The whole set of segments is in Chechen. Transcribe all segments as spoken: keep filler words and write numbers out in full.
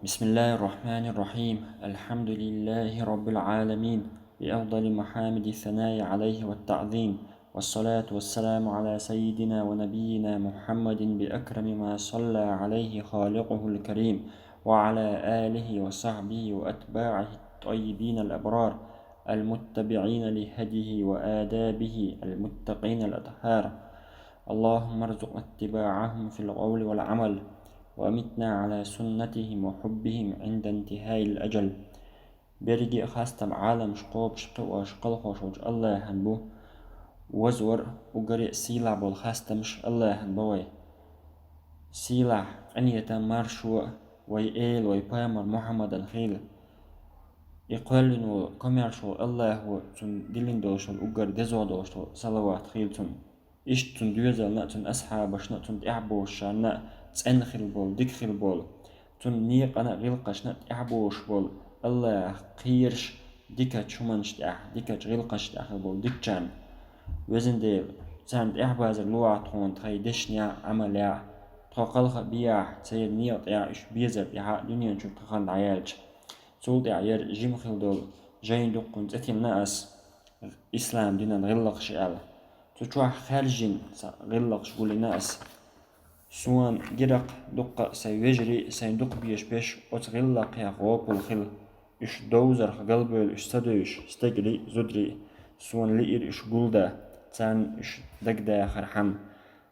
بسم الله الرحمن الرحيم. الحمد لله رب العالمين، بأفضل محامد الثناء عليه والتعظيم، والصلاة والسلام على سيدنا ونبينا محمد بأكرم ما صلى عليه خالقه الكريم، وعلى آله وصحبه وأتباعه الطيبين الأبرار، المتبعين لهديه وآدابه، المتقين الأطهار. اللهم ارزقنا اتباعهم في القول والعمل، وأمتنا على سنتهم وحبهم عند انتهاء الأجل. Берриге а хастам Ӏаламаш кхобуш, кхиош, кхелхош волчу АллахӀан бу. Вазвар, уггаре а сийлахь болу хастамаш АллахӀан бан вай. Сийлахь, къинхетам, маршо вай Эла, вай пайхамар Мухьаммадан хуьлда. И кхоьллина волу, комаьрша волу АллахӀо цунна диллина долуш долу, уггар дезо долуш долу салават хуьлда цунна. Иштта цуьнан доьзална а, цуьнан асхьабашна а, цунна тӀаьхьабошучарна а цӀена хила болу, дика хила болу, цуьнан некъана а, гӀиллакхашна а тӀаьхьабош болу, АллахӀах кхераш, дикачу хӀуманаш тӀехь, дикачу гӀиллакхаш тӀехь хила болу дикачарна. Везан Дела, царна тӀаьхьабазар лохьа тхуна тхайн дешнехь а, Ӏамалехь а, тхо кхалха а бехь а, церан некъа тӀехь а, уьш безар тӀехь а дуьнен чу тхан дӀаяьлча. Цул тӀаьхьа яра жима хила долу жайна дуккха а цӀетиллина ас, ислам динан гӀиллакхаш аьлла. Цу чохь хаьржина сан гӀиллакхаш гулйина ас. Суна гира-кх дуккха а сайн вежарий, сайн дукха безаш берш оцу гӀиллакхех гӀопал хила. Уьш довзарх галбевлла уьш ца девзаш, стегарий а, зударий а. Суна лиира уьш гулдан, царна уьш дагадахархьама.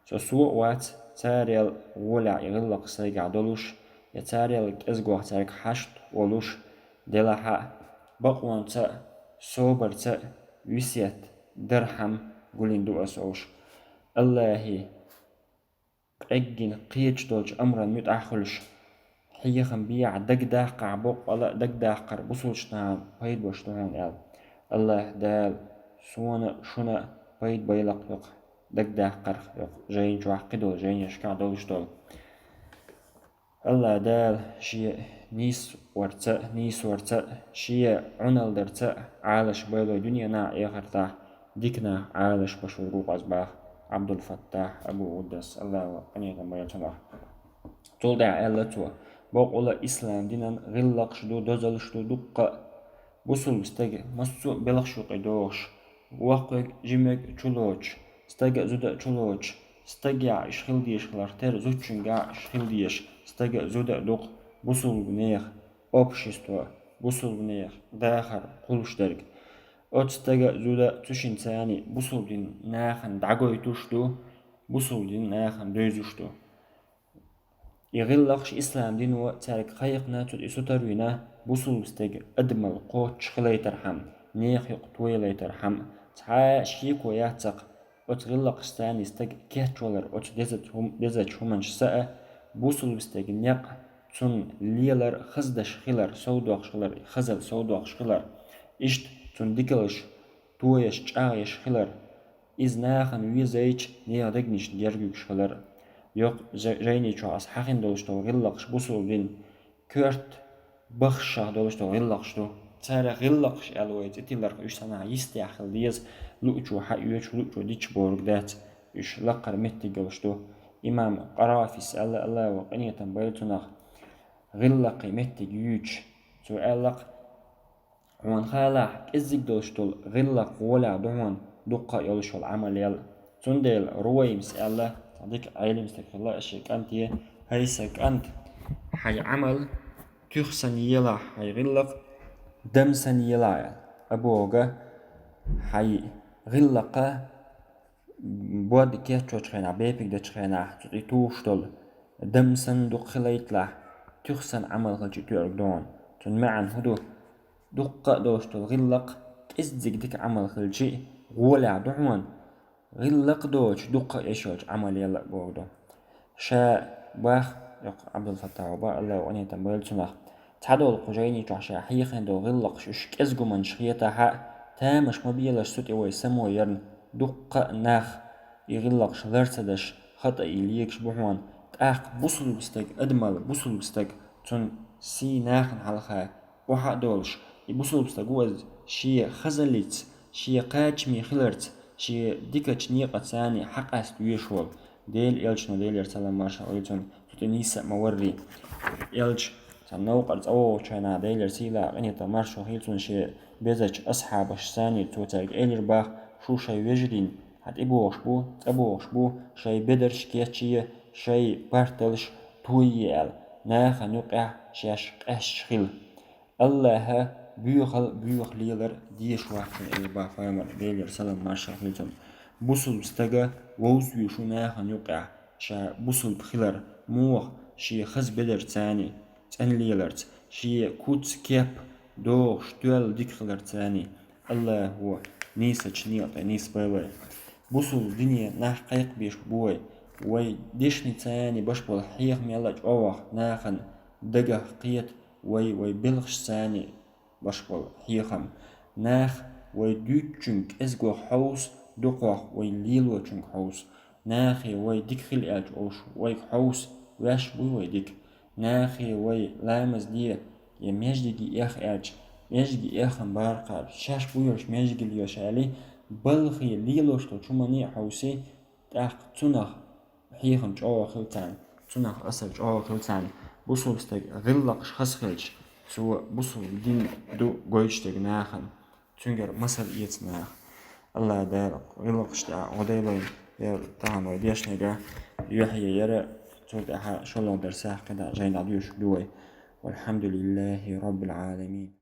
Со со а вац, царел гӀолехь и гӀиллакхаш сайгахь долуш, я царел кӀезгох цаьрга хьашт волуш, делахь а, бакъонца а, собарца а весет дархьама гулйина ду ас уьш. АллахӀе къеггина кхеташ долчу амран муьтӀахь хуьлуш, хьехам бехьа, дагадаккхахь, боккъала а дагадаккхар бусулбанашна пайда беш ду хьуна аьлла. АллахӀ Дала суна а, шуна а пайда байла-кх хӀокху дагадаккхарх, хӀокху жайна чохь, кхидолу жайнашкахь долуш долу. АллахӀ Дала Шен нийсорца а, нийсорца а, Шен Ӏуналдарца а Ӏалаш байла вай дуьненахь а, эхартахь а, дика нах Ӏалаш беш верг ву-кх ас боху Ӏабдул-Фаттахь Абу Уддас, АллахӀа къинхетам бойла цунах. Цул тӀаьхьа аьлла цо: бакъволу а ислам динан гӀиллакхаш ду, дозаллаш ду дуккха а. Бусулба стеган массо а белхаш юкъа догӀуш, воккхавиг а, жимавиг а чулоцуш, стага а, зуда а чулоцуш, стагехь уьш хила дезаш хиларх тера зудчуьнгахь а уьш хила дезаш, стага а, зуда а ду-кх бусулбанех общество, бусулбанех дахар кхуллуш дерг. Оцу стага а, зуда а цу шинца бусулба дин нахана дӀагойтуш ду, бусулба дин нахана девзаш ду. И гӀиллакхаш ислам дино цаьрга кхайкхина, цу тӀе сутара вина, бусулба стеган адамалла кхоччуш хилийтархьама, нехан юкъа тоялийтархьама. Цхьа а шеко яц-кх оцу гӀиллакхашца и стаг кечвалар оцу дезачу хӀум-, дезачу хӀуманашца а, бусулба стеган некъ, цунна лелар хазадеш хилар, совдоккхуш хилар, хазалла совдоккхуш хилар. Иштта цунна дикаллаш тоеш, чӀагӀъеш хилар. Иза нахана везийча, нехан дегнашна герга юьгуш хилар. Йоккха жа-, жайни чохь ас хьахийна долуш долу гӀиллакхаш бусулба дин коьрта бахшах долуш долу гӀиллакхаш ду. Царах гӀиллакхаш аьлла вай цӀе тилларх, уьш санна йистехь хила деза, луучо хьаоьцуш, луучо дича бохург дац, уьш лакхара меттиг йолуш ду. Имам Къарафис аьлла, АллахӀа къинхетам бойла цунах, гӀиллакхе меттиг юьйцуш, цо аьлла-кх: Хьуна хаалахь, кӀеззиг долуш долу гӀиллакх гӀолехь ду хьуна дуккха а йолуш йолу Ӏамал ял. Цундела Руваймас аьлла, цхьа дика Ӏелам стаг хилла, шен кӀанте: «ХӀай сан кӀант, хьайн Ӏамал туьха санна елахь, хьайн гӀиллакх дам санна елахь», – аьлла. Абу Гога: «Хьайн гӀиллакха бод кечвочу хенахь, бепиг дечу хенахь, цу тӀе тухуш долу дам санна дукха хилийталахь, туьха санна Ӏамал хилча тоьург ду хьуна». Цуьнан маьӀна хӀун ду? Дуккха а долуш долу гӀиллакх кӀеззиг дика Ӏамал хилча а гӀолехь ду хьуна, гӀиллакх доцуш дуккха а йолуш йолчу Ӏамал ял а бохург ду. Ша бах, йоккха Ӏабдул-Фаттахьа бах, АллахӀа къинхетам бойла цунах, цхьадолу кху жайни чохь ша хьехийна долу гӀиллакхаш уьш кӀезиг хӀуманаш хетахь а, тамаш ма белаш цу тӀе вай само ярна, дуккха а нах и гӀиллакхаш лар ца деш, хатӀа и легаш бу хьуна, тӀаккха бусулба стаг, адамалла бусулба стаг, цуьнан сий нахана хьалха охьа а долуш, и бусулба стаг ву иза шен хазаллица, шен кхачаме хиларца, шен дикачу некъаца хьакъаста везаш волу. Делан элчано, Делера салам-маршалла хуьлда цунна, цу тӀе нийса а ма варра. Элча Цхьа новкъара цӀа вогӀучарна Делера сийлахь къинхетам маршо хилла цунна шен безача асхьабашца цхьана цо цаьрга элира бах: «Шу шайн вежарий хьатӀабогӀуш бу, цӀабогӀуш бу, шайн бедарш кечъе, шайн парталш тойе аьлла, нахана юкъехь шаьш къаьсташ хила. АллахӀа боьхал, боьха лелар дезаш вац шуна», — элира бах пайхамара, Делера салам маршо хилла цунна. Бусулба стага вовза ву шу нахана юкъехь, ша бусулба хилар, муха, шен хаза бедарца цхьана цӀена леларца, шен куц, кеп дохуш, тоьлла дика хиларца цхьана. АллахӀо нийсачу некъа тӀе нисбойла вай. Бусулба дине нах кхайкхабеш бу вай. Вай дешнашца цхьана беш болу хьехам яла чӀогӀа нахана дагах кхета вай, вай белхашца цхьана беш болу хьехам. Нах вай дуьйцучуьнга кӀезгох хьовса, дукхох вай лелочуьнга хьовса. Нахе вай дика хила аьлча, уьш вайга хьовса, ваьш буй вай дика. Нахе вай ламаз де, я маьждиге эха аьлча, маьждиге эххана бара кхара, шаьш буй уьш маьждиге лелош аьлла, балхе лелош долчу хӀумане а хьовса, тӀаккха цунах хьехам чӀогӀа хила царна, цунах асар чӀогӀа хила царна. Бусулба стаг гӀиллакхаш хаза хилча, цо бусулба дин ду гойтуш дерг нахана. Цуьнгара масал эца наха. АллахӀ Дала гӀиллакхаш тӀехь гӀо дойла вайна. Я тахана вай дешнарг юьхье яра, цул тӀаьхьа шолгӀа дарсехь кхидӀа жайна дӀадоьшуш ду вай. Валхьамдулиллахи Роббил Ӏаламин.